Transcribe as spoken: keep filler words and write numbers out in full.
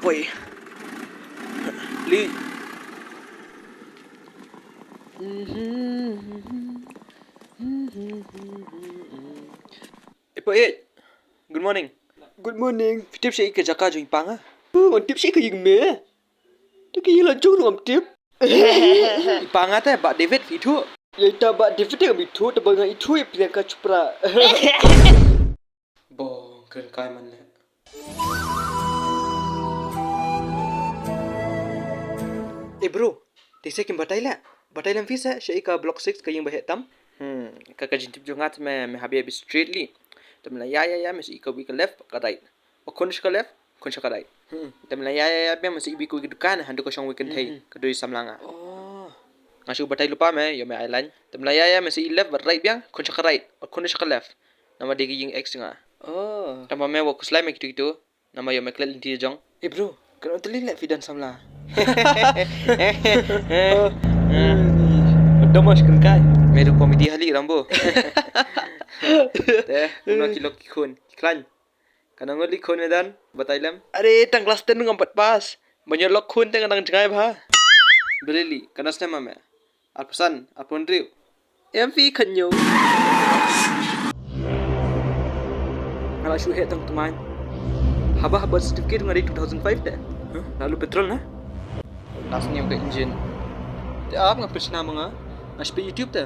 Oi. Li. Epoi. Good morning. Good morning. Phi tip shaei ka jaka jong i pa nga? Ngam tip shaei ka ïing me. Te ka ïing la jong ruh ngam tip. I pa nga te Bah David phi ithuh? Ïa ita Bah David te ngam ithuh, te ba nga ithuh ïa Priyanka Chopra. Bong kren kai man le. Eh bro, te se kim batai le. Batai lem phi se shaei ka block six ka ïing ba heh tam. Hmm, ka ka jingtip jong nga te me, me hap ïa bit straight li. Te me la ïa ïa ïa me sa i ka wi ka left ka right. Ba khun sha ka left, khun sha ka right. Hmm. Te me la ïa ïa ïa biang me sa i wi ka wi ka dukan, hynda ka shong wi kynthei, hmm, ka dei samla nga. Oh. Nga shu batai lypa me, ïa me ai lain. Te me la ïa ïa me sa i left bad right biang, khun sha ka right, ba khun sha ka left. Namar dei ka ïing ex nga. Oh. Te ma me wa khuslai me kitu kitu. Namar ïoh me klet lynti jong. Eh bro, kan ong tylli leh phi don samla. Dom mas kren kai. Me ruh comedy hali Rambo. Te kumno ki lok ki khun ki khlaiñ? Kan ong li khun me don, batai lem. Are, tang class ten ngam pat pass. Ban ïoh lok khun te nga dang jngai bha. Balei li, kan ong snem ma me? Arphew san, arphew hynriew. Em phi khat ñiew. Nga la shu heh tang tmaiñ. Haba ha birth certificate nga dei two thousand five te. Huh? Nga la lut petrol na. Nga sniew ka engine. Te ap nga pynshna ma nga. Nga shu peit YouTube te.